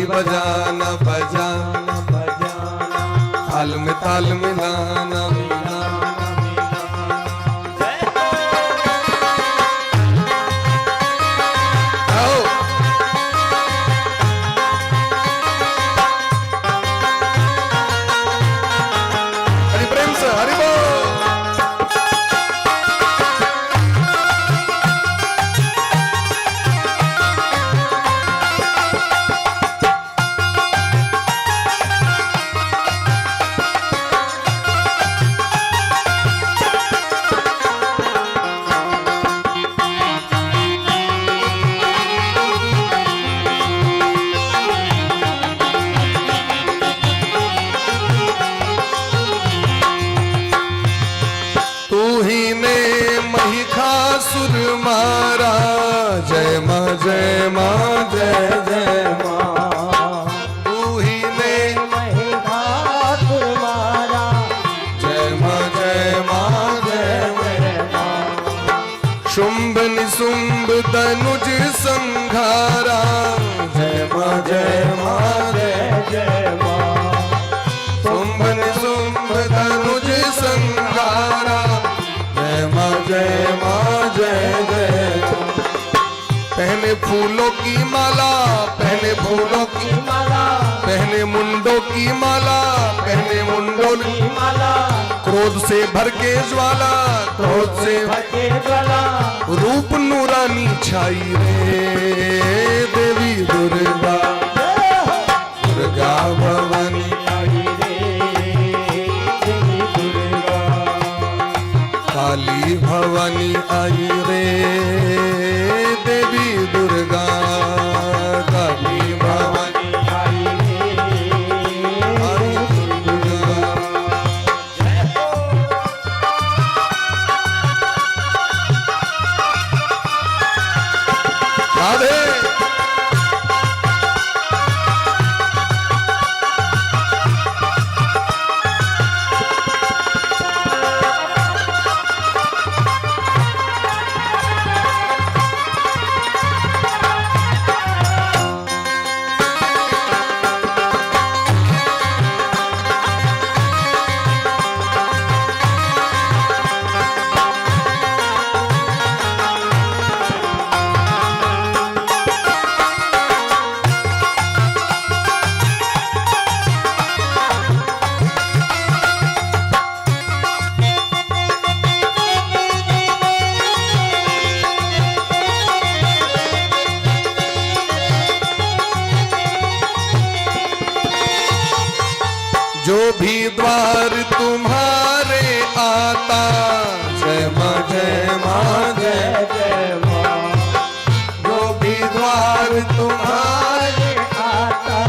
ताली बजाना बजाना बजाना, ताल में ताल मिलाना मिलाना। जय हो। आओ। हरि प्रेम से हरि बोल। तू ही ने महिषासुर मारा, जय माँ जय माँ जय जय माँ। तू ही ने महिषासुर मारा, जय माँ जय माँ जय जय माँ। शुंभ निशुंभ तनुज संघारा, जय माँ जय माँ जय जय जय माँ। शुंभ निशुंभ तनुज संघारा, जय माँ जय माँ जय जय। पहने फूलों की माला, पहने फूलों की की माला, पहने मुंडों की माला, पहने मुंडों की की माला, क्रोध से भर के ज्वाला, क्रोध से भर के ज्वाला, रूप नूरानी छाई रे देवी दुर्गा, जय हो। दुर्गा भवानी आई रे देवी दुर्गा, काली भवानी आई रे देवी दुर्गा, काली भवानी आई रे आई दुर्गा। जय हो। राधे। जो भी द्वार तुम्हारे आता, जय माँ जय माँ जय जय जय माँ। जो भी द्वार तुम्हारे आता,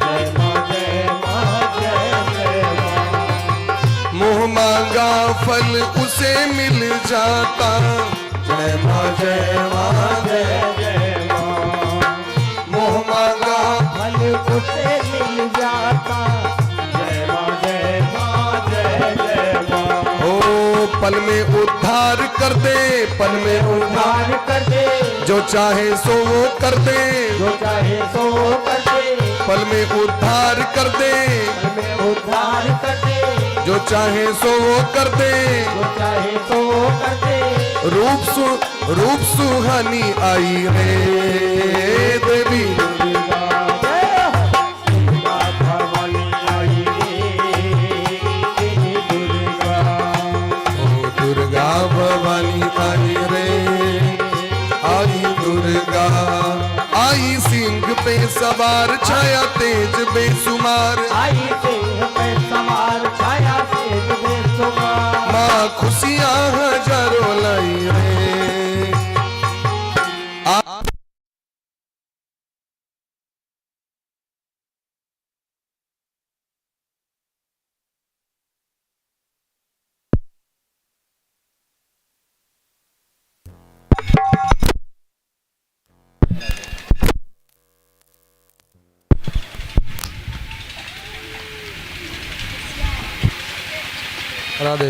जय माँ जय माँ जय जय माँ। मुँह मांगा फल उसे मिल जाता, जय माँ जय माँ जय जय जय माँ। मुँह मांगा फल उसे मिल जाता, जय माँ जय माँ जय जय माँ। ओ पल में उद्धार कर दे, पल में उद्धार उद्धार कर दे, जो चाहे सो वो कर दे, जो चाहे सो कर दे, पल में उद्धार कर दे, पल में उद्धार कर दे, जो चाहे सो वो कर दे। जो चाहे सो कर दे। रूप सुहानी आई रे देवी दुर्गा जय हो। दुर्गा भवानी आई रे देवी दुर्गा, ओ दुर्गा भवानी आई रे आई दुर्गा। आई सिंह पे सवार, छाया तेज बेसुमार, आई सिंह पे सवार, छाया तेज बेसुमार। माँ खुशियाँ हजारों लाई रे। राधे।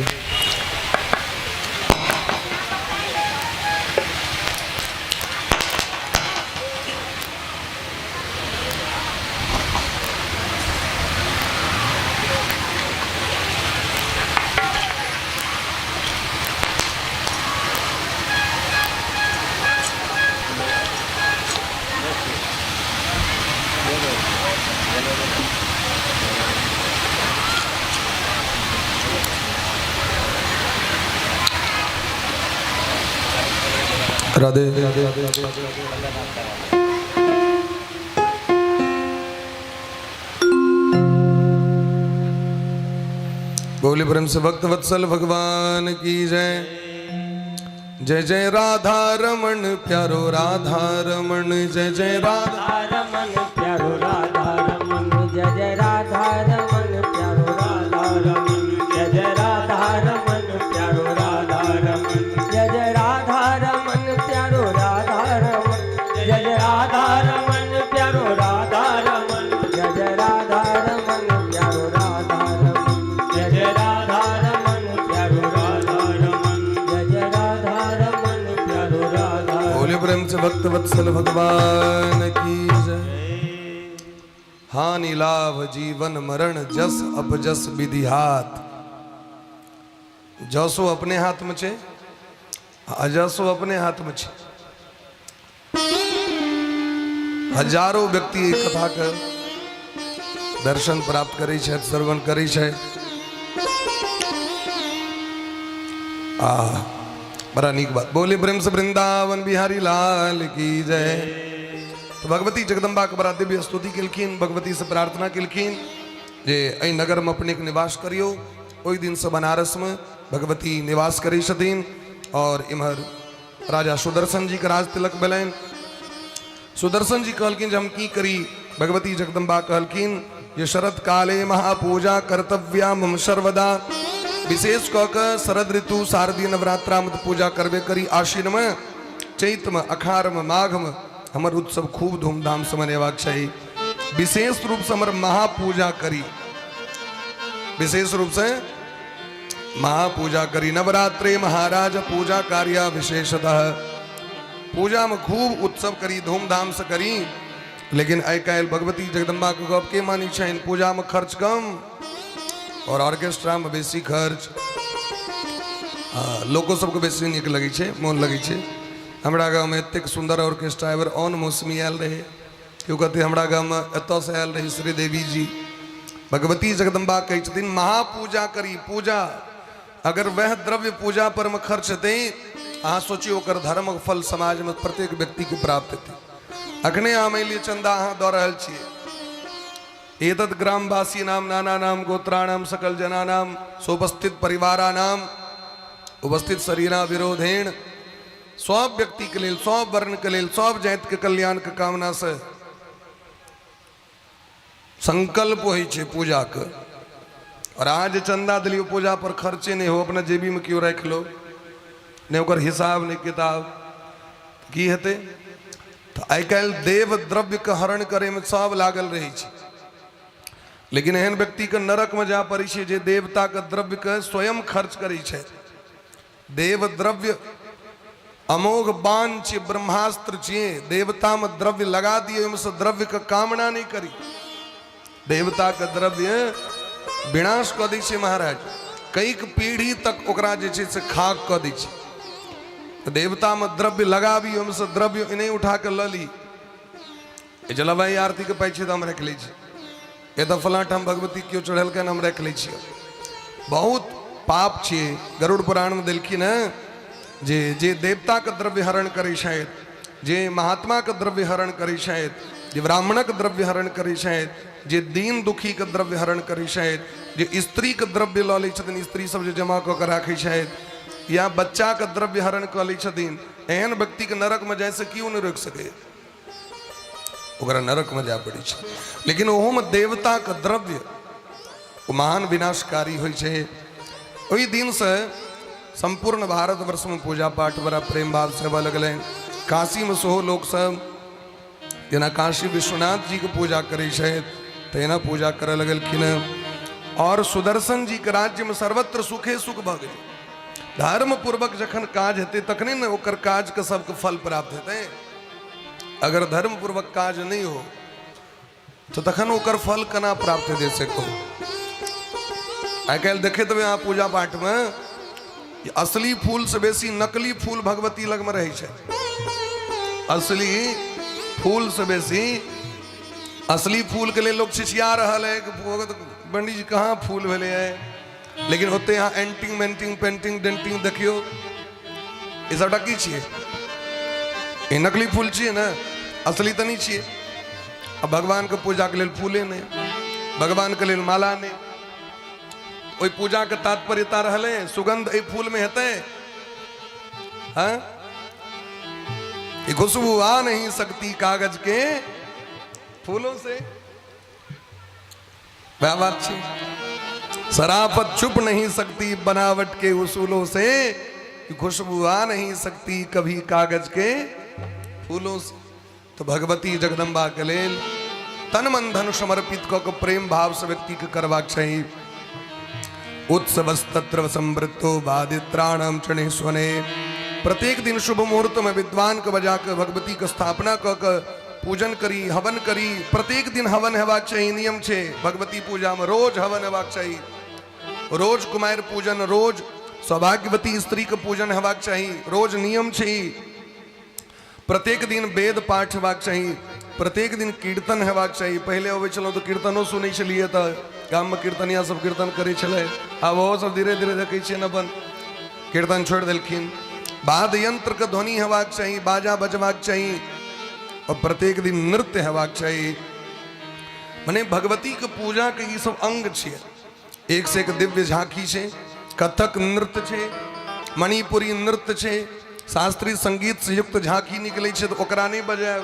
राधे। बोले प्रेम से भक्त वत्सल भगवान की जय। जय जय राधा रमण प्यारो राधा रमण, जय जय राधा रमन प्यारो राधा रमन, जय जय राधा रमन प्यारो राधा रमन, जय जय राधा रमन प्यारो राधा रमन, जय जय राधा रमन प्यारो राधा रमन, जय जय राधा रमन प्यारो राधा रमन, जय जय राधा रमन प्यारो राधा रमन, जय जय राधा रमन प्यारो राधा रमन, जय जय राधा रमन प्यारो राधा। बोले प्रेम से भक्त वत्सल भगवान की जय। हानि लाभ जीवन मरण जस अपजस विधि हाथ। जसो अपने हाथमे छै, अजसो अपने हाथमे छै। हजारो व्यक्ति एहि कथाके दर्शन प्राप्त करै छथि, श्रवण करै छथि। आ बड़ा नीक बात। बोले प्रेम से वृंदावन बिहारी लाल की जय। तऽ भगवती जगदम्बाके बड़ा दिव्य स्तुति केलखिन, भगवती से प्रार्थना केलखिन जे एहि नगरमे अपनेके निवास करियौ। ओहि दिनसँ बनारसमे भगवती निवास करै छथिन और इम्हर राजा सुदर्शन जीके राज तिलक भेलनि। सुदर्शन जी कहलखिन जे हम की करी? भगवती जगदम्बा कहलखिन जे शरद काले महापूजा कर्तव्या मम सर्वदा। विशेष कऽ कऽ शरद ऋतु शारदीय नवरात्रामे तऽ पूजा करबे करी। आश्विनमे, चैतमे, अखारमे, माघमे हमर उत्सव खूब धूमधामसँ मनेबाक चाही। विशेष रूपसँ हमर महापूजा करी, विशेष रूपसँ महापूजा करी। नवरात्रे महाराज पूजा कार्य विशेषतः। पूजामे खूब उत्सव करी, धूमधामसँ करी। लेकिन आइ काल्हि भगवती जगदम्बाके गप के मानै छनि? पूजामे खर्च कम और ऑर्केस्ट्रामे बेसी खर्च। लोको सबके बेसी नीक लगै छै, मोन लगै छै। हमरा गाँवमे एतेक सुन्दर ऑर्केस्ट्रा एहिबेर ऑन मौसमी आयल रहै। केओ कहतै हमरा गाँवमे एतऽसँ आयल रहै श्रीदेवी जी। भगवती जगदम्बा कहै छथिन महापूजा करी। पूजा अगर वह द्रव्य पूजा पर में खर्च हेतै, अहाँ सोचियौ ओकर धर्मक फल समाजमे प्रत्येक व्यक्तिके प्राप्त हेतै। अखने अहाँ मानि लिअ चन्दा अहाँ दऽ रहल छियै, एतद ग्रामवासी नाम नाना नाम गोत्राणाम सकल जनानाम सोपस्थित परिवारानाम उपस्थित शरीरा विरोधेण, सब व्यक्तिके लेल, सब वर्णके लेल, सब जातिके कल्याणके कामनासँ संकल्प होइ छै पूजाके। और अहाँ जे चन्दा देलियै पूजा पर खर्चे नहि हो, अपना जेबीमे केओ राखि लो, नहि ओकर हिसाब नहि किताब, की हेतै? तऽ आइ काल्हि देव द्रव्यके हरण करैमे सब लागल रहै छै, लेकिन एहन व्यक्तिके नरकमे जाय पड़ै छै जे देवताके द्रव्यके स्वयं खर्च करै छै। देव द्रव्य अमोघ बाण छियै, ब्रह्मास्त्र छियै। देवतामे द्रव्य लगा दिए, ओहिमे द्रव्यके कामना नहि करी। देवताके द्रव्य विनाश कऽ दै छै महाराज, कैक पीढ़ी तक ओकरा जे छै से खाक कऽ दै छै। तऽ देवतामे द्रव्य लगाबी, ओहिमे द्रव्य एनाही उठा कऽ लऽ ली, जलवायु आरतीके पाइ छै तऽ हम राखि लै छी, एतऽ फलाँ ठाम भगवती केओ चढ़ेलकनि हम राखि लै छियै, बहुत पाप छियै। गरुड़ पुराणमे देलखिन हेँ जे जे देवताके द्रव्य हरण करै छथि, जे महात्माके द्रव्य हरण करै छथि, जे ब्राह्मणक द्रव्य हरण करै छथि, जे दीन दुखीके द्रव्य हरण करै छथि, जे स्त्रीके द्रव्य लऽ लै छथिन, स्त्री सब जे जमा कऽ के राखै छथि, या बच्चाके द्रव्य हरण कऽ लै छथिन, एहन व्यक्तिके नरकमे जाइसँ केओ नहि रोकि सकैए, ओकरा नरकमे जाय पड़ै छै। लेकिन ओहोमे देवताके द्रव्य ओ महान विनाशकारी होइ छै। ओहि दिनसँ सम्पूर्ण भारतवर्षमे पूजा पाठ बड़ा प्रेम भावसँ हेबऽ लगलै। काशीमे सेहो लोकसभ जेना काशी विश्वनाथ जीके पूजा करै छथि तहिना पूजा करऽ लगलखिन। आओर सुदर्शन जीके राज्यमे सर्वत्र सुखे सुख भऽ गेलै। धर्म पूर्वक जखन काज हेतै तखने ने ओकर काजके सबके फल प्राप्त हेतै। अगर धर्म पूर्वक काज नहि हो तऽ तखन ओकर फल केना प्राप्त हेतै से कहू। आइ काल्हि देखैत हेबै अहाँ पूजा पाठमे असली फूल से बेसी नकली फूल भगवती लगमे रहै छै। असली फूल से बेसी असली फूलके लेल लोक छिछिया रहल है कि पंडीजी कहाँ फूल भेलै है। लेकिन ओते अहाँ एंटिंग मेंटिंग पेंटिंग डेंटिंग देखियौ, ई सबटा की छियै? ई नकली फूल छियै ने, असली तऽ नहि छियै। आ भगवानके पूजाके लेल फूले नहि, भगवानके लेल माला नहि। ओहि पूजाके तात्पर्यता रहलै सुगंध एहि फूलमे हेतै? हाँ, ये खुशबू आ नहीं सकती कागज के फूलों से। वह बात छी, शराफत छुप नहीं सकती बनावट के उसूलों से, खुशबू आ नहीं सकती कभी कागज के फूलों से। तो भगवती जगदम्बा के लेल तन मन धन समर्पित कऽ के प्रेम भाव से व्यक्ति के करबाक चाही। उत्सवस्तत्र संवृत्तो वादित्राणाम चणे स्वने। प्रत्येक दिन शुभ मुहूर्त में विद्वान के बजा के भगवती के स्थापना कऽ के पूजन करी, हवन करी। प्रत्येक दिन हवन हेबाक चाही, नियम छै भगवती पूजा में रोज हवन हेबाक चाही, रोज कुमारि पूजन, रोज सौभाग्यवती स्त्री के पूजन हेबाक चाही, रोज नियम छै। प्रत्येक दिन वेद पाठ हेबाक चाही, प्रत्येक दिन कीर्तन हेबाक चाही। पहिले अबै छलहुँ तऽ कीर्तनो सुनै छलियै, तऽ गाममे कीर्तनिया सब कीर्तन करै छलै। आब ओहो सब धीरे धीरे देखै छियनि अपन कीर्तन छोड़ि देलखिन। वाद्य यंत्रके ध्वनि हेबाक चाही, बाजा बजबाक चाही, और प्रत्येक दिन नृत्य हेबाक चाही। मने भगवतीके पूजाके ई सब अंग छियै। एक से एक दिव्य झांकी छै, कथक नृत्य छै, मणिपुरी नृत्य छै, शास्त्रीय संगीत से युक्त झांकी निकलै छै, तऽ ओकरा नहि बजायब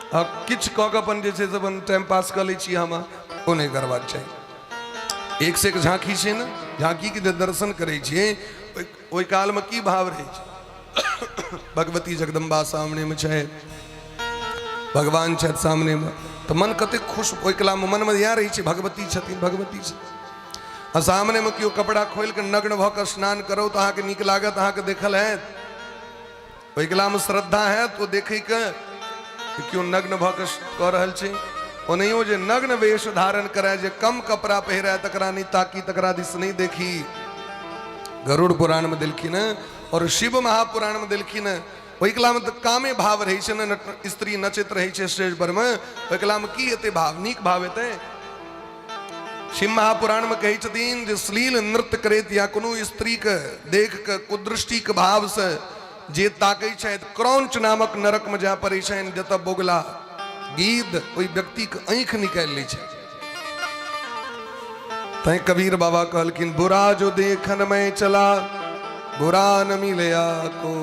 आ किछु कऽ कऽ अपन जे छै से अपन टाइम पास कऽ लै छी हम, ओ नहि करबाक चाही। एक से एक झांकी छै ने, झांकीके जे दर्शन करै छियै ओहि कालमे की भाव रहै छै? भगवती जगदम्बा सामनेमे छै, भगवान छथि सामनेमे, तऽ मन कतेक खुश। ओहि कलामे मनमे इएह रहै छै भगवती छथिन, भगवती छथिन। आ सामनेमे केओ कपड़ा खोलि कऽ नग्न भऽ कऽ स्नान करू तऽ अहाँके नीक लागत? अहाँके देखल हैत? ओहि कलामे श्रद्धा हैत ओ देखैके केओ नग्न भऽ कऽ कऽ रहल छै? ओनाहियो जे नग्न वेश धारण करय, जे कम कपड़ा पहिरय, तकरा नहि ताकी, तकरा दिस नहि देखी। गरुड़ पुराणमे देलखिन और शिव महापुराणमे देलखिन। ओहि कलामे तऽ कामे भाव रहै छै ने, स्त्री नचैत रहै छै स्टेज पर मे, ओहि कलामे की एतै भाव? नीक भाव एतै? शिव महापुराणमे कहै छथिन जे श्लील नृत्य करैत या कोनो स्त्रीके देख कऽ कुदृष्टिके भावसँ जे ताकै छथि, क्रौंच नामक नरकमे जाय पड़ै छनि, जतऽ बोगला गिद्ध ओहि व्यक्तिके आँखि निकालि लै छै। तैं कबीर बाबा कहलखिन, बुरा जो देखन में चला बुरा न मिलया को,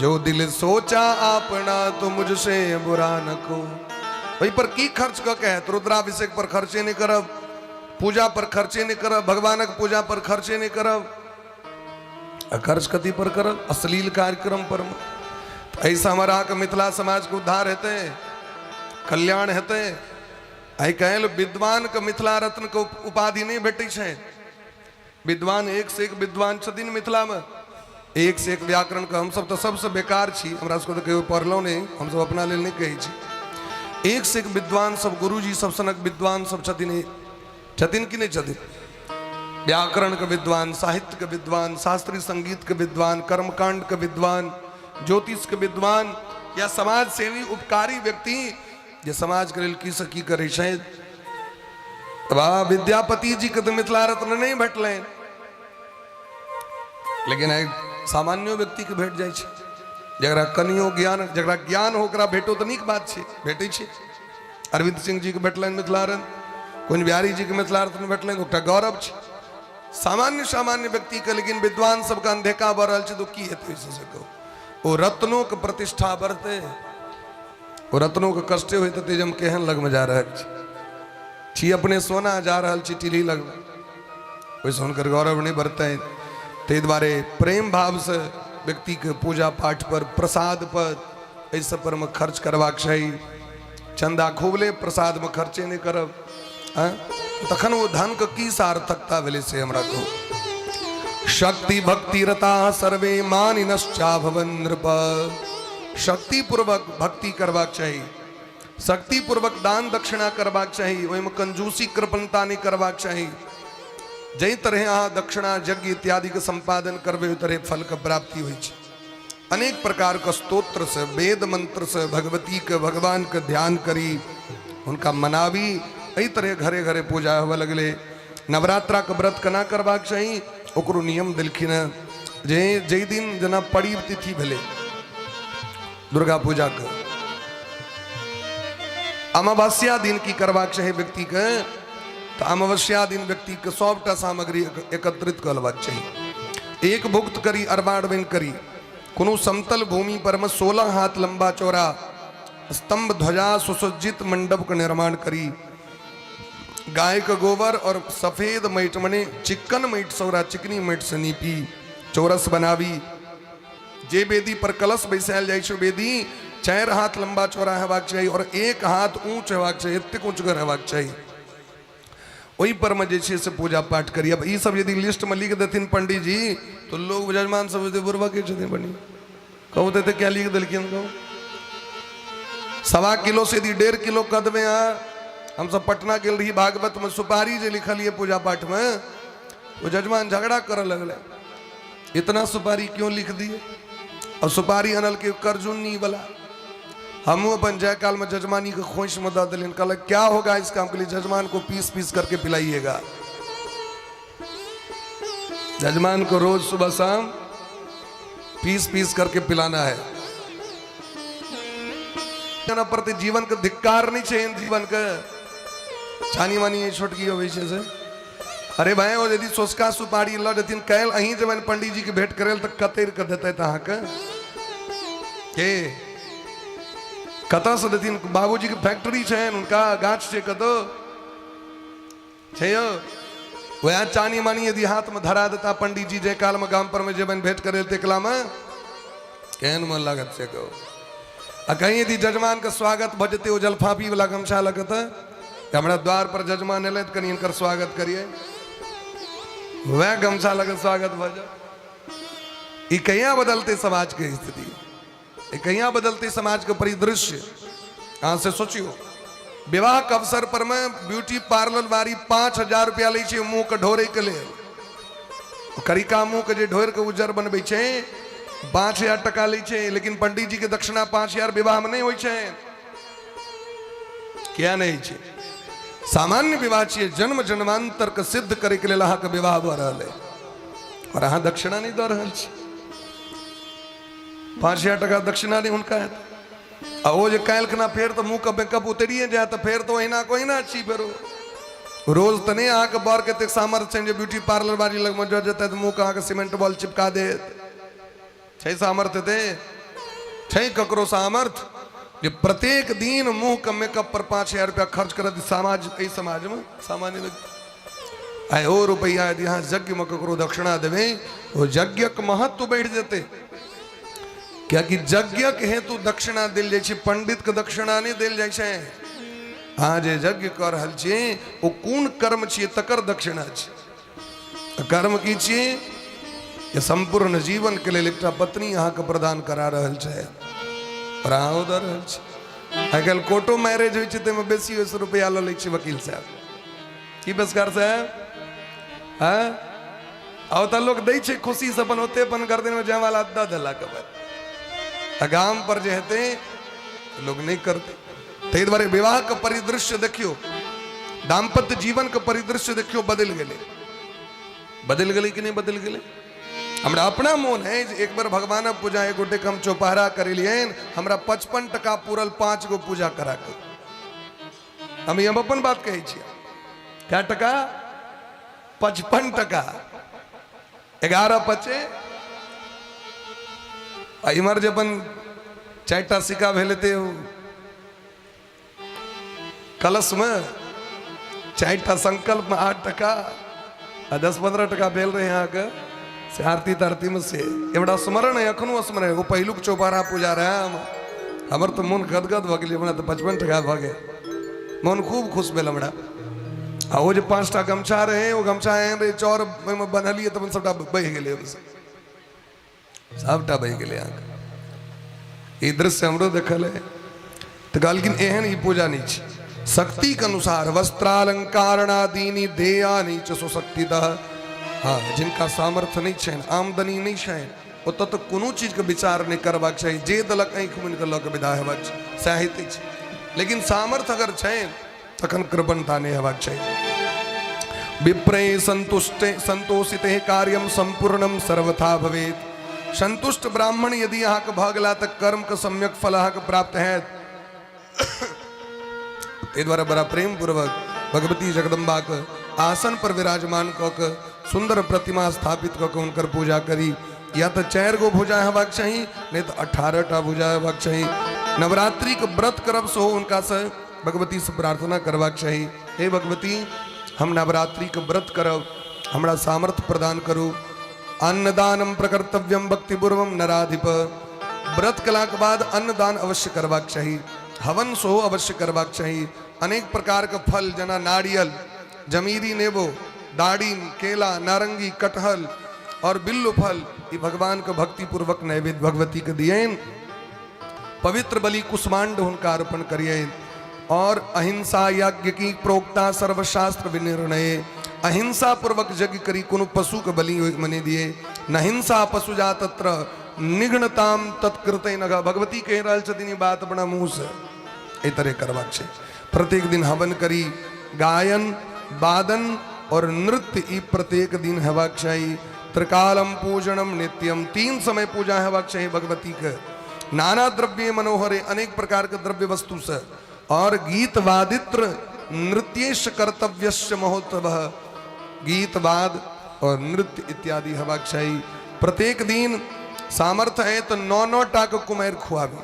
जो दिल सोचा अपना तो मुझसे बुरा न को। ओहि पर की खर्च कऽ के हैत? रुद्राभिषेक पर खर्चे नहि करब, पूजा पर खर्चे नहि करब, भगवानक पूजा पर खर्चे नहि करब, आ खर्च कथी पर करब? अश्लील कार्यक्रम पर। एहिसँ हमर अहाँके मिथिला समाजके उद्धार हेतै? कल्याण हेतै? आइ काल्हि विद्वानके मिथिला रत्नके उपाधि नहि भेटै छै। विद्वान एक से एक विद्वान छथिन मिथिलामे, एक से एक व्याकरणके। हमसब तऽ सबसँ बेकार छी, हमरा सबके तऽ कहियो पढ़लहुँ नहि, हमसब अपना लेल नहि कहै छी। एक से एक विद्वान सब, गुरुजी सब सनक विद्वान सब छथिन। छथिन कि नहि छथिन? व्याकरणके विद्वान, साहित्यके विद्वान, शास्त्रीय संगीतके विद्वान, कर्मकांडके विद्वान, ज्योतिषके विद्वान, या समाज सेवी उपकारी व्यक्ति जे समाजके लेल की से की करै छथि। वाह, विद्यापति जी के तऽ मिथिला रत्न नहि भेटलनि, लेकिन आइ सामान्यो व्यक्तिके भेट जाइ छै, जकरा कनियो ज्ञान, जकरा ज्ञान हो ओकरा भेटो तऽ नीक बात छै, भेटै छै। अरविंद सिंह जी के भेटलनि मिथिला रत्न, कुंज बिहारी जी के मिथिला रत्न भेटलनि, ओकरा गौरव छै सामान्य सामान्य व्यक्तिके। लेकिन विद्वान सबके अनदेखा भऽ रहल छै, तऽ की हेतै ओहिसँ से कहू? ओ रत्नोके प्रतिष्ठा बढ़तै? ओ रत्नोके कष्टे होइत हेतै जे हम केहन लगमे जा रहल छी, छी अपने सोना, जा रहल छी टीली लगमे। ओहिसँ हुनकर गौरव नहि बढ़तनि। ताहि दुआरे प्रेम भावसँ व्यक्तिके पूजा पाठ पर, प्रसाद पर, एहि सब पर मे खर्च करबाक चाही। चंदा खूब ले, प्रसादमे खर्चे नहि करब तखन ओ धनके की सार्थकता भेलै से हमरा कहू। शक्ति भक्ति रता सर्वे मानिनश्चाभवन नृप। शक्ति पूर्वक भक्ति करबाक चाही, शक्ति पूर्वक दान दक्षिणा करबाक चाही, ओहिमे कंजूसी कृपणता नहि करबाक चाही। जाहि तरहे अहाँ दक्षिणा यज्ञ इत्यादिके सम्पादन करबै, ओहि तरहे फलके प्राप्ति होइ छै। अनेक प्रकार के स्तोत्र से, वेद मंत्र से भगवती के, भगवान के ध्यान करी, हुनका मनाबी। एहि तरह घरे घरे पूजा होबऽ लगलै। नवरात्रा के व्रत केना करबाक चाही ओकरो नियम देलखिन हेँ, जे जाहि दिन जेना पड़ीब तिथि भेलै दुर्गा पूजाके, अमावस्या दिन की करबाक चाही व्यक्तिके, तऽ अमावस्या दिन व्यक्तिके सभटा सामग्री एकत्रित कऽ लेबाक चाही। एक भुक्त करी, अरबा अरबनि करी, कोनो समतल भूमि पर में 16 हाथ लंबा चौड़ा स्तंभ ध्वजा सुसज्जित मंडप के निर्माण करी, गाय के गोबर और सफेद माटि मने चिकन माटि से ओकरा चिकनी माटि से नीपी चौरस बनाबी। जे वेदी पर कलश बैसायल जाइ छै, वेदी 4 हाथ लंबा चौड़ा हेबाक चाही और 1 हाथ ऊंच हेबाक चाही, एतेक ऊंचगर हेबाक चाही। ओहि पर में जे छै से पूजा पाठ करी। अब ई सब यदि लिस्ट में लिख देथिन पंडित जी तो लोग यजमान सब बुझते बुढ़वा के छथिन पंडित, कहू तऽ क्या लिख देलखिन। कहू 1.25 किलो से यदि 1.5 किलो कऽ देबै अहाँ। हमसब पटना गेल रही भागवत में सुपारी जे लिखलियै पूजा पाठ में, ओ जजमान झगड़ा करऽ लगलै, इतना सुपारी क्यों लिख दिए। और सुपारी अनलकै करजुन्नी वाला। हमहूँ अपन जयकाल में जजमानी के खोइछ में दऽ देलियनि, कहलक क्या होगा इसका, हम कहलिए जजमान को पीस पीस करके पिलाइएगा। जजमान को रोज सुबह शाम पीस पीस करके पिलाना है। प्रति जीवन के धिक्कार नहीं छै जीवन के छानी मानी छोटकी अबै छै से। अरे भाई, ओ यदि सोसका सुपारी लऽ जेथिन काल्हि अहीं जेबनि पंडीजी के भेंट करै तऽ कतरि कऽ देतै अहाँके। के कतऽसँ देथिन? बाबूजी के फैक्ट्री छनि, हुनका गाछ छै कतौ छै यौ। वएह चानी मानी यदि हाथमे धरा देता पंडीजी जे कालमे गाम पर मे जेबनि भेंट करै लए एकलामे केहन मन लागत से कहू। आ कहीं यदि जजमान के स्वागत भऽ जेतै ओ जलफाफी वाला गमछा लऽ कऽ, तऽ हमरा द्वार पर जजमान एलै तऽ कनि हिनकर स्वागत करियै, वएह गमछा लऽ कऽ स्वागत भऽ जाए। ई कहिया बदलतै समाज के स्थिति, ई कहिया बदलतै समाज के परिदृश्य? अहाँ से सोचियो। विवाह के अवसर पर में ब्यूटी पार्लर वाली 5000 रुपया लै छै मुँह के ढोरे के लेल। करिका मुँह के जे ढोर के उज्जर बनबै छै 5000 टका लै छै, लेकिन पंडित जी के दक्षिणा 5000 विवाह में नहीं होइ छै। किया नहीं छै? सामान्य विवाह छियै, जन्म जन्मांतर के सिद्ध करे के लेल अहाँके विवाह भऽ रहल है और अहाँ दक्षिणा नहीं दऽ रहल छी। 5000 टका दक्षिणा नहीं हुनका हेतै। आ ओ जे काल्हि खना फेर तऽ मुँहके मेकअप उतरिए जायत तऽ फेर तऽ ओहिना के ओहिना छी। फेरो रोज तऽ नहि अहाँके बरके एतेक सामर्थ्य छनि जे ब्यूटी पार्लर बाली लगमे जँ जेतै तऽ मुँहके अहाँके सीमेंट बॉल चिपका देत। छै सामर्थ्य एते? छै ककरो सामर्थ्य जे प्रत्येक दिन मुँहके मेकअप पर 5000 रुपया खर्च करत समाज? एहि समाजमे सामान्य व्यक्ति आइ ओ रुपैआ यदि अहाँ यज्ञमे ककरो दक्षिणा देबै, ओ यज्ञक महत्व बढ़ि जेतै। कियाकि यज्ञक हेतु दक्षिणा देल जाइ छै, पंडितके दक्षिणा नहि देल जाइ छै। अहाँ जे यज्ञ कऽ रहल छी ओ कोन कर्म छियै तकर दक्षिणा छै। कर्म की छियै? जे सम्पूर्ण जीवनके लेल एकटा पत्नी अहाँके प्रदान करा रहल छै और अहाँ ओ दऽ रहल छी। आइ काल्हि कोर्टो मैरेज होइ छै, ताहिमे बेसी ओहिसँ रुपैआ लऽ लै छै वकील साहब। की पेशकार साहब? हँ, आ ओतऽ लोक दै छै खुशीसँ अपन ओते अपन गर्दनमे जयमाला दऽ देलक अपन। आ गाम पर जे हेतै लोक नहि करतै। ताहि दुआरे विवाहके परिदृश्य देखियौ, दाम्पत्य जीवनके परिदृश्य देखियौ, बदलि गेलै। बदलि गेलै कि नहि बदलि गेलै? हमरा अपना मोन है जे एक बेर भगवानक पूजा एक गोटेके हम चौपहरा करेलियनि, हमरा 55 टका पूरल 5 गो पूजा करा के। हम ई हम अपन बात कहै छियै। कए टका? 55 टका। 11 पचे आ इम्हर जे अपन 4टा सिक्का भेल हेतै कलशमे, 4टा संकल्पमे 8 टका आ 10-15 टका भेल रहै अहाँके से आरती तारतीमे। से हमरा स्मरण है, एखनो स्मरण है। ओ पहिलुक चौबारा पूजा रहै, हमर तऽ मोन गदगद भऽ गेलै। हमरा तऽ 55 टका भऽ गेल, मोन खूब खुश भेल हमरा। आ ओ जे 5टा गमछा रहै, ओ गमछा एहन रहै, चाउर ओहिमे बन्हलियै तऽ सबटा बहि गेलै, ओहिसँ सबटा बहि गेलै अहाँके। ई दृश्य हमरो देखल है। तऽ कहलखिन एहन ई पूजा नहि छै। शक्तिके अनुसार वस्त्रालंकारणादीनि देयानि च स्वशक्तितः। हाँ, जिनका सामर्थ्य नहि छनि, आमदनी नहि छनि, ओतऽ तऽ कोनो चीजके विचार नहि करबाक चाही, जे देलक आँखि मुनि कऽ लऽ कऽ विदा हेबाक छै, सएह होइते छै। लेकिन सामर्थ्य अगर छै तखन कृपणता नहि हेबाक चाही। विप्रे संतुष्टे संतोषिते कार्यम संपूर्णम सर्वथा भवेत। संतुष्ट ब्राह्मण यदि अहाँके भऽ गेला तऽ कर्मके सम्यक फल अहाँके प्राप्त हैत। ताहि दुआरे बड़ा प्रेम पूर्वक भगवती जगदम्बाके आसन पर विराजमान कऽ के सुन्दर प्रतिमा स्थापित कऽ के हुनकर पूजा करी। या तऽ 4 गो भुजा हेबाक चाही, नहि तऽ 18 टा भुजा हेबाक चाही। नवरात्रिके व्रत करब सेहो हुनकासँ भगवतीसँ प्रार्थना करबाक चाही, हे भगवती हम नवरात्रिके व्रत करब, हमरा सामर्थ्य प्रदान करू। अन्नदानम प्रकर्तव्यम भक्तिपूर्वम नराधिप। व्रत कलाके बाद अन्नदान अवश्य करबाक चाही, हवन सेहो अवश्य करबाक चाही। अनेक प्रकारके फल जेना नारियल, जमीरी नेबो, दाड़िम, केला, नारंगी, कटहल और बिल्लु फल, ई भगवान के भक्तिपूर्वक नैवेद्य भगवती के दियनि। पवित्र बलि कुष्मांड हुनका अर्पण करियनि। और अहिंसा यज्ञ की प्रोक्ता सर्वशास्त्र विनिर्णय। अहिंसा पूर्वक यज्ञ करी, कोनो पशु के बलि ओहिमे नहि दिए। न हिंसा पशु जा तत्र निघ्नताम तत्कृत नगा। भगवती कहि रहल छथिन ई बात अपना मुँह से। एहि तरह करबाक छै। प्रत्येक दिन हवन करी, गायन वादन और नृत्य ई प्रत्येक दिन हेबाक चाही। त्रिकालम पूजनम नित्यम, 3 समय पूजा हेबाक चाही भगवती के। नाना द्रव्य मनोहरे, अनेक प्रकार के द्रव्य वस्तु से। और गीत वादित्र नृत्येश कर्तव्यस्य महोत्सव, गीत वाद और नृत्य इत्यादि हेबाक चाही। प्रत्येक दिन सामर्थ्य है तो 9-9 टा के कुमारि खुआबी,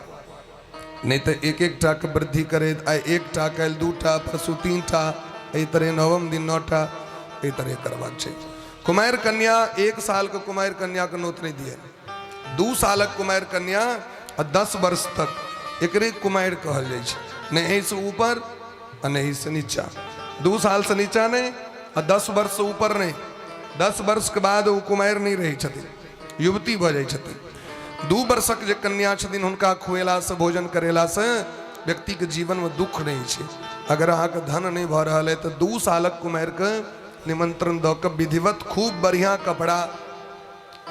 नहीं तो 1-1 टा के वृद्धि करे। आइ 1 टा, काल्हि 2 टा, परसू 3 टा, एहि तरह नवम दिन 9 टा, एहि तरह करबाक छै। कुमारि कन्या 1 साल के कुमारि कन्या के नोत नहीं दिए, 2 सालक कुमारि कन्या आ 10 वर्ष तक एकरे कुमारि कहल जाइ छै, नहि एहिसँ ऊपर आ नहि एहिसँ नीचा। 2 साल से नीचा नहीं आ 10 वर्ष से ऊपर नहीं। 10 वर्ष के बाद ओ कुमारि नहीं रहै छथिन, युवती भऽ जाइ छथिन। 2 वर्षक जे कन्या छथिन हुनका खुएलासँ भोजन करेलासँ व्यक्तिके जीवनमे दुख नहि छै। अगर अहाँके धन नहि भऽ रहल है तऽ 2 सालक कुमारिके निमंत्रण दऽ कऽ विधिवत खूब बढ़िआँ कपड़ा,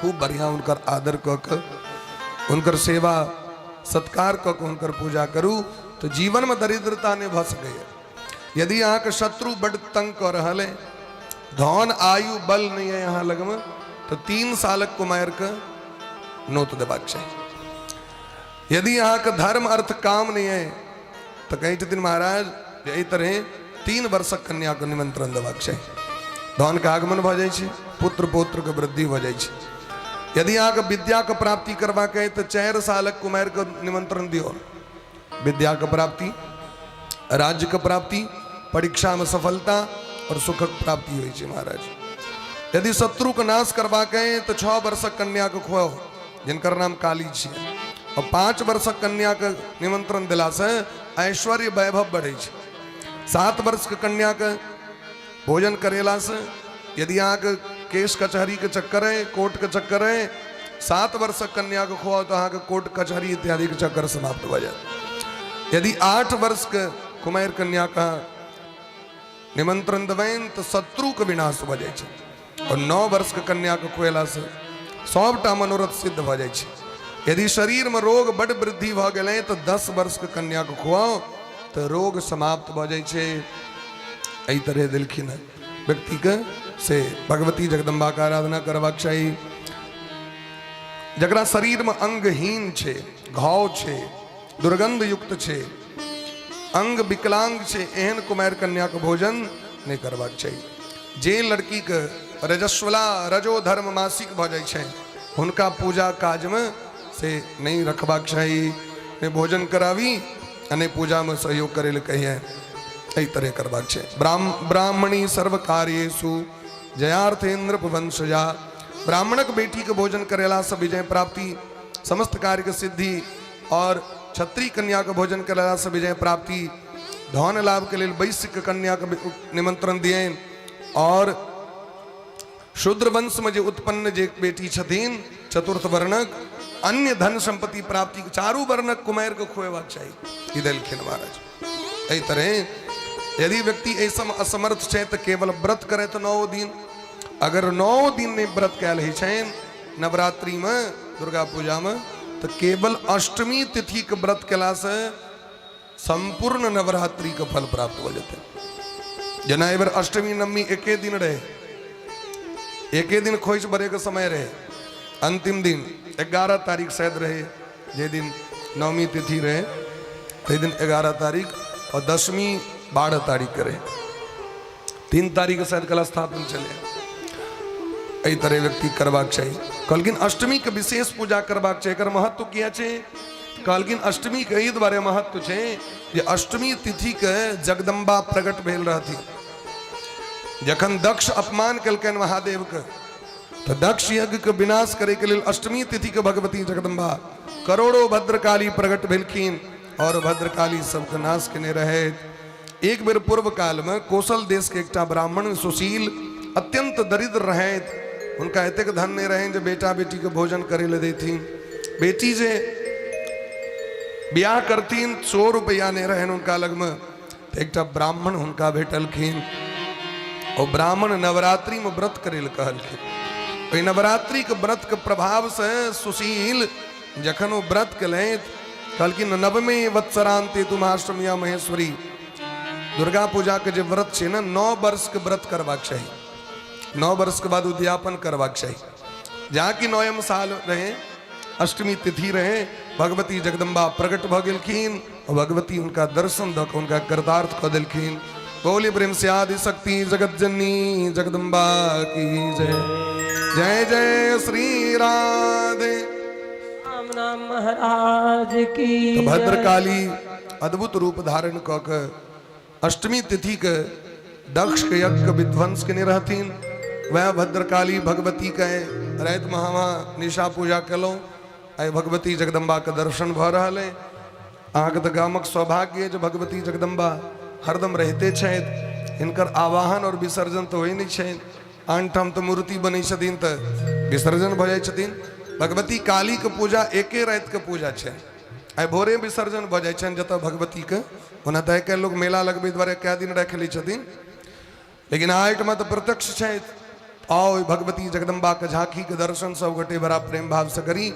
खूब बढ़िआँ हुनकर आदर कऽ कऽ हुनकर सेवा सत्कार कऽ कऽ हुनकर पूजा करू तऽ जीवनमे दरिद्रता नहि भऽ सकैए। यदि अहाँके शत्रु बड्ड तंग कऽ रहल है, धन आयु बल नहीं है अहाँ लगमे, तऽ 3 सालक कुमारिके नोत देबाक चाही। यदि अहाँके धर्म अर्थ काम नहीं है तऽ कहै छथिन महाराज जे एहि तरहे 3 वर्षक कन्याके निमंत्रण देबाक चाही। धनके आगमन भऽ जाइ छै, पुत्र पौत्रके वृद्धि भऽ जाइ छै। यदि अहाँके विद्याके प्राप्ति करबाक है तऽ 4 सालक कुमारिके निमंत्रण दियौ। विद्याके प्राप्ति, राज्यके प्राप्ति, परीक्षामे सफलता और सुखक प्राप्ति होइ छै महाराज। यदि शत्रुके नाश करबाक है तऽ 6 वर्षक कन्याके खुआउ, जिनकर नाम काली छै। और 5 वर्षक कन्याके निमंत्रण देलासँ ऐश्वर्य वैभव बढ़ै छै। 7 वर्षके कन्याके भोजन करेलासँ यदि अहाँके केस कचहरीके चक्कर है, कोर्टके चक्कर है, 7 वर्षक कन्याके खुआउ तऽ अहाँके कोर्ट कचहरी इत्यादिके चक्कर समाप्त भऽ जायत। यदि 8 वर्षके कुमारि कन्याके निमंत्रण देबनि तऽ शत्रुके विनाश भऽ जाइ छै। और 9 वर्षके कन्याके खुएलासँ सबटा मनोरथ सिद्ध भऽ जाइ छै। यदि शरीरमे रोग बड वृद्धि भऽ गेलै तऽ 10 वर्षके कन्याके खुआउ तऽ रोग समाप्त भऽ जाइ छै। एहि तरह देलखिन हँ व्यक्तिके से भगवती जगदम्बाके आराधना करबाक चाही। जकरा शरीरमे अंगहीन छै, घाव छै, दुर्गंध युक्त छै, अंग विकलांग छै, एहन कुमारि कन्याके भोजन नहि करबाक चाही। जे लड़कीके रजस्वला रजो धर्म मासिक भऽ जाइ छै हुनका पूजा काजमे से नहि रखबाक चाही, नहि भोजन कराबी आ नहि पूजामे सहयोग करै लए कहिए, एहि तरह करबाक छै। ब्राह्मणी सर्व कार्येषु जयार्थेन्द्र वंशजा। ब्राह्मणक बेटीके भोजन करेलासँ विजय प्राप्ति, समस्त कार्यके सिद्धि, और क्षत्रिय कन्याके भोजन करेलासँ विजय प्राप्ति, धन लाभके लेल वैश्य कन्याके निमंत्रण दियनि। और शूद्र वंशमे जे उत्पन्न जे बेटी छथिन चतुर्थ वर्णक, अन्य धन संपत्ति प्राप्ति चारू वर्णक कुमारिके खुएबाक चाही, ई देलखिन महाराज। एहि तरह यदि व्यक्ति एहि सब असमर्थ छै तऽ केवल व्रत करे तऽ 9 दिन, अगर 9 दिन नहि व्रत कयल होइ छनि नवरात्रिमे दुर्गा पूजामे तऽ केवल अष्टमी तिथिके व्रत केलासँ सम्पूर्ण नवरात्रिके फल प्राप्त भऽ जेतै। जेना एहि बेर अष्टमी नवमी एके दिन रहे, एके दिन खोइछ भरैके समय रहे, अंतिम दिन 11 तारीख शायद रहे, जे दिन नवमी तिथि रहे ताहि दिन 11 तारीख और दशमी 12 तारीख के रहे, 3 तारीख शायद कल स्थापन चले। एहि तरह व्यक्ति करबाक चाही। कहलखिन अष्टमी के विशेष पूजा करबाक चाही। एकर महत्व किया छै? कहलखिन अष्टमी के एहि दुआरे महत्व छै जे अष्टमी तिथि के जगदम्बा प्रकट भेल रहथिन। जखन दक्ष अपमान केलकनि महादेव के, तऽ दक्ष यज्ञ के विनाश करे के लेल अष्टमी तिथि के भगवती जगदम्बा करोड़ों भद्रकाली प्रकट भेलखिन और भद्रकाली सबके नाश केने रहथि। एक बेर पूर्व काल में कौशल देश के एकटा ब्राह्मण सुशील अत्यंत दरिद्र रहथि। हुनका एतेक धन नहीं रहनि जे बेटा बेटी के भोजन करे ले देथिन। बेटी जे ब्याह करथिन 100 रुपया नहीं रहनि हुनका लगमे। तऽ एकटा ब्राह्मण हुनका भेटलखिन। ओ ब्राह्मण नवरात्रि में व्रत करे ले कहलखिन। ओहि नवरात्रि के व्रत के प्रभाव से सुशील जखन ओ व्रत केलथि, कहलखिन नवमे वत्सरांते तुमाष्टमिया महेश्वरी। दुर्गा पूजा के जे व्रत छै ने, 9 वर्ष के व्रत करबाक चाही। 9 वर्ष के बाद उद्यापन करबाक चाही। जहाँ कि 9म साल रहे, अष्टमी तिथि रहे, भगवती जगदम्बा प्रकट भऽ गेलखिन और भगवती हुनका दर्शन दऽ कऽ हुनका कृतार्थ कऽ देलखिन। बोली प्रेम से आदि शक्ति जगत जननी जगदम्बा की जय। जय जय श्री राधे। राम नाम महाराज की। तो भद्रकाली अद्भुत रूप धारण कऽ के अष्टमी तिथि के दक्ष के यज्ञ के विध्वंस केने रहथिन। वएह भद्रकाली भगवती के राति में हम निशा पूजा केलहुँ। आइ भगवती जगदम्बा के दर्शन भऽ रहल अइ। अहाँके तऽ गामक सौभाग्य जे भगवती जगदम्बा हरदम रहिते छथि। हिनकर आवाहन और विसर्जन तऽ होइ नहि छनि। आन ठाम तऽ मूर्ति बनै छथिन तऽ विसर्जन भऽ जाइ छथिन। भगवती कालीके पूजा एके रातिके पूजा छै। आइ भोरे विसर्जन भऽ जाइ छनि जतऽ भगवतीके। ओना तऽ आइ काल्हि लोक मेला लगबै दुआरे कए दिन राखि लै छथिन, लेकिन एहिठमा तऽ प्रत्यक्ष छथि। आओ भगवती जगदम्बाके झाँकीके दर्शन सब गोटे बड़ा प्रेम भावसँ करी,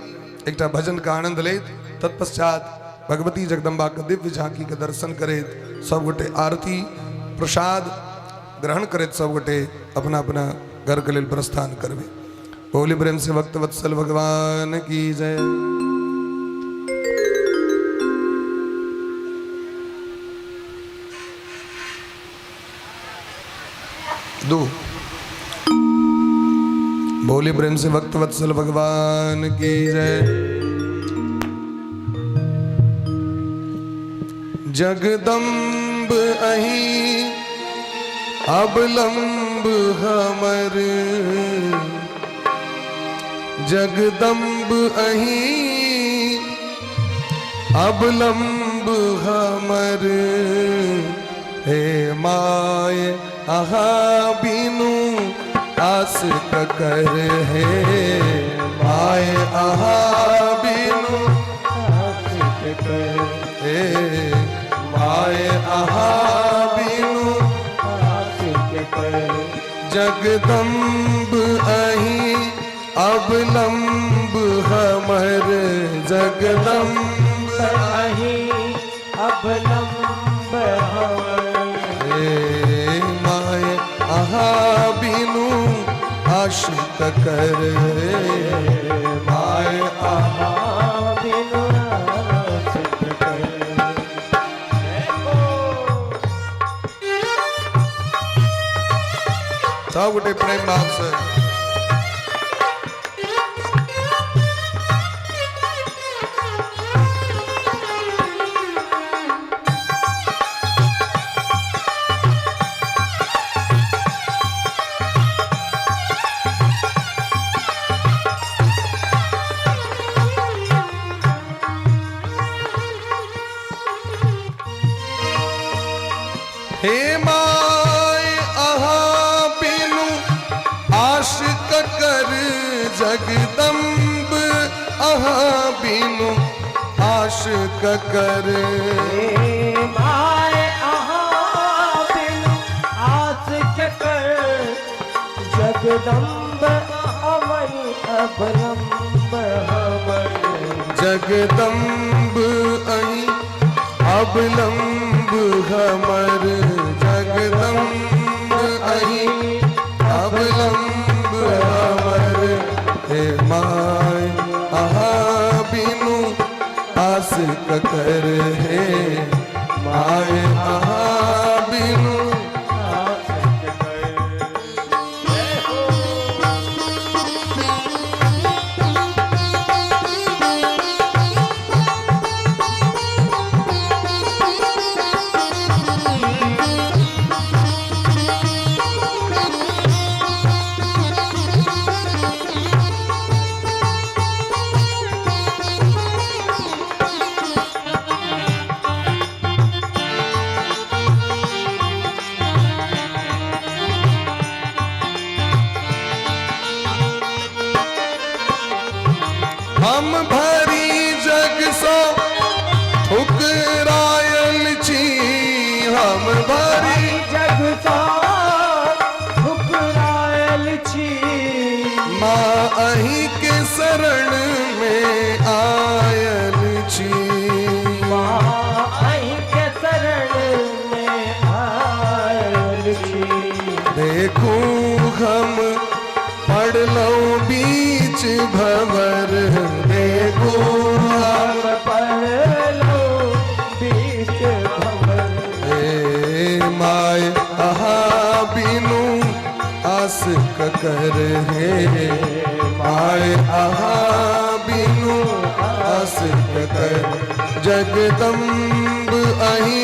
एकटा भजनके आनंद लैत तत्पश्चात भगवती जगदम्बाके दिव्य झाँकीके दर्शन करैत सब गोटे आरती प्रसाद ग्रहण करैत सब गोटे अपना अपना घरके लेल प्रस्थान करबै। बोली प्रेम से भक्त वत्सल भगवान की जय। दो बोले प्रेम से भक्त वत्सल भगवान की जय। जगदम्ब अही अवलंब हमर, जगदम्ब अही अवलंब हमर, हे my अहा बिनु आस कर, हे my अहा बिनु आस कर, हे my अहा बिनु आस कर। जगदम्ब अही अवलंब हमर, जगदम्ब अही अवलंब हमर, हे my अहा बिनु आशिक कर, my अहा बिनु आस कर। सब गोटे प्रेम भाव से हे my अहा बिनु आशिक कर, जगदम्ब अहा बिनु आशिक कर, हे my अहा बिनु आस कर, जगदम्ब अमर अवलंब हमर। जगदम्ब अहीं अवलंब हमर, जगदम्ब अहीं अवलंब हमर। हे my अहाँ बिनु आस ककर, हे my अहाँ बिनु। हम भरी जग सो ठुकरायल छी, हम भरी जग सा ठुकरायल छी, माँ अहीं के शरण में आयल छी, माँ अहीं के शरण में आयल छी। देखू हम पड़लहुँ बीच भंवर, देखू हम हम पड़लो बीच भंवर, हे my अहाँ बिनु आस ककर, हे my अहाँ बिनु आस ककर। जगदम्ब अहीं।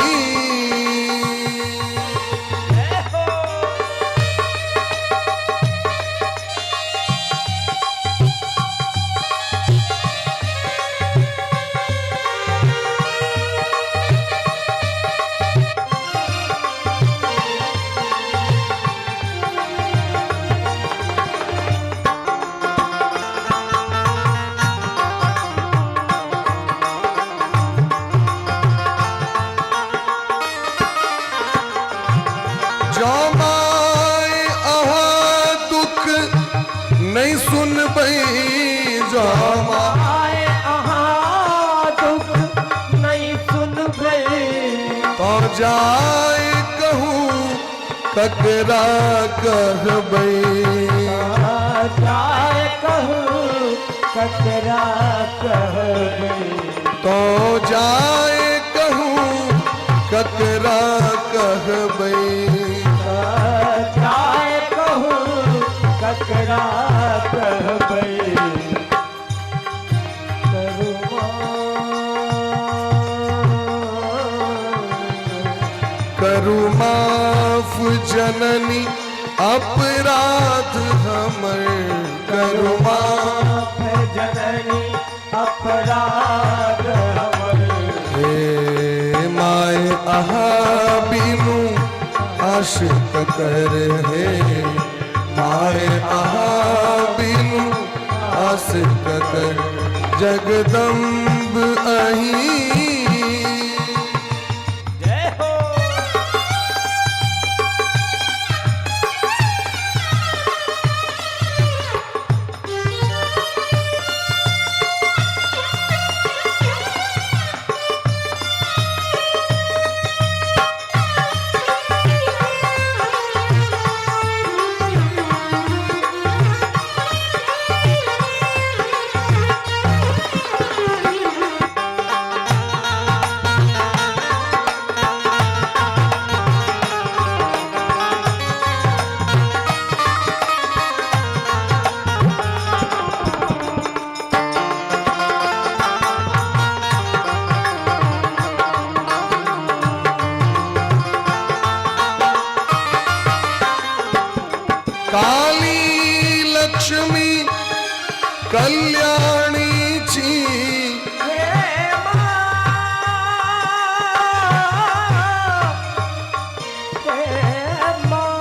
जँ my अहाँ दुख नहि सुनबै, जँ my आए अहाँ दुख नहीं सुनबै, तो जाय कहू ककरा कहबै, जाय कहू ककरा कहबै, तो जाय कहू ककरा कहबै, जाय कहू ककरा कहबै। करू माफ जननी अपराध हमर, करू माफ जननी अपराध हमर, हे my अहाँ बिनु आशिक कर, हे my अहाँ बिनु आशिक कर। जगदम्ब अहीं। जय हो। काली लक्ष्मी कल्याणी छी, हे माँ, हे माँ,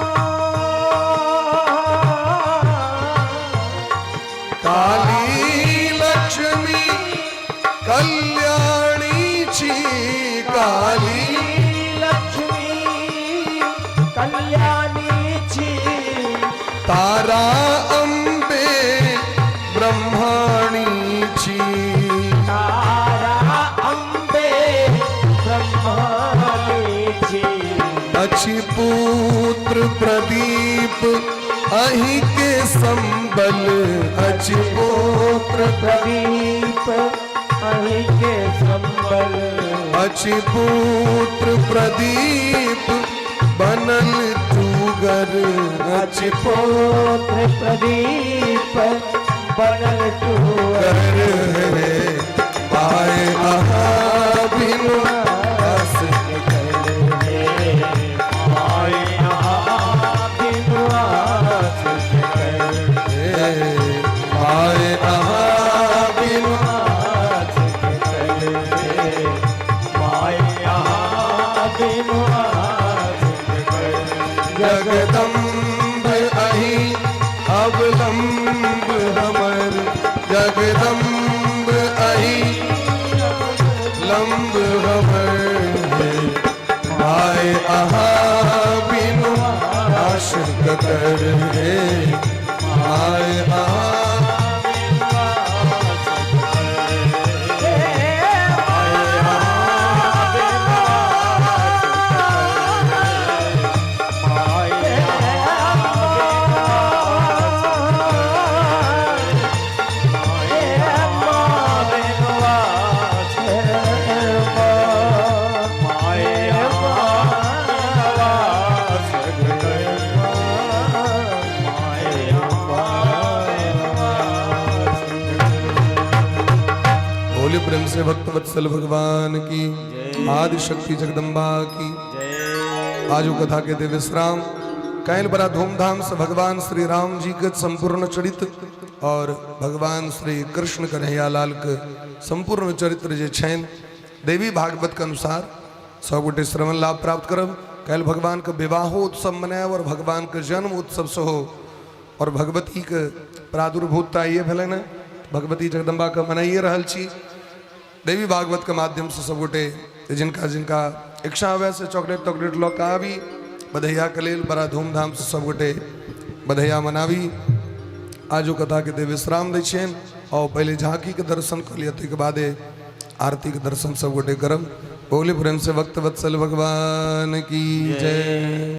काली लक्ष्मी कल्याणी छी, काली लक्ष्मी कल्याणी छी, तारा अम्बे ब्रह्माणी छी, तारा अछि पुत्र प्रदीप अही के संबल अछि पुत्र प्रदीप अही के संबल अछि पुत्र प्रदीप बनल टूगर अछि पुत्र प्रदीप बनल टूगर हे पाए अहाँ बिनु आस हे पाए अहाँ बिनु जगदम्ब अही अवलंब हमर जगदम्ब अही लंब हमर हे आए अहाँ बिनु आश कर हे आए अहाँ बोले प्रेम से भक्त वत्सल भगवान की, आदि शक्ति जगदम्बा की। आजू कथा के देव विश्राम कैल बड़ा धूमधाम से भगवान श्री राम जी के संपूर्ण चरित्र और भगवान श्री कृष्ण कन्हैया लाल के संपूर्ण चरित्र जे छैन देवी भागवत के अनुसार सब गोटे श्रवण लाभ प्राप्त करब। कैल भगवान के विवाहोत्सव मनायब और भगवान के जन्म उत्सव सेहो और भगवती के प्रादुर्भूतता ये भेलै ने भगवती जगदम्बा के मनाइए रहल छी देवी भागवत के माध्यम से सब गोटे जिनका जिनका इच्छा हुए से चॉकलेट तॉकलेट लऽ कऽ आबी बधैया के लेल बड़ा धूमधाम से सब गोटे बधैया मनाबी। आजू कथा के देव विश्राम दै छियनि और पहले झांकी के दर्शन कऽ लिअ ताहिके बादे आरती के दर्शन सब गोटे करब। बोले प्रेम से भक्त वत्सल भगवान की जय।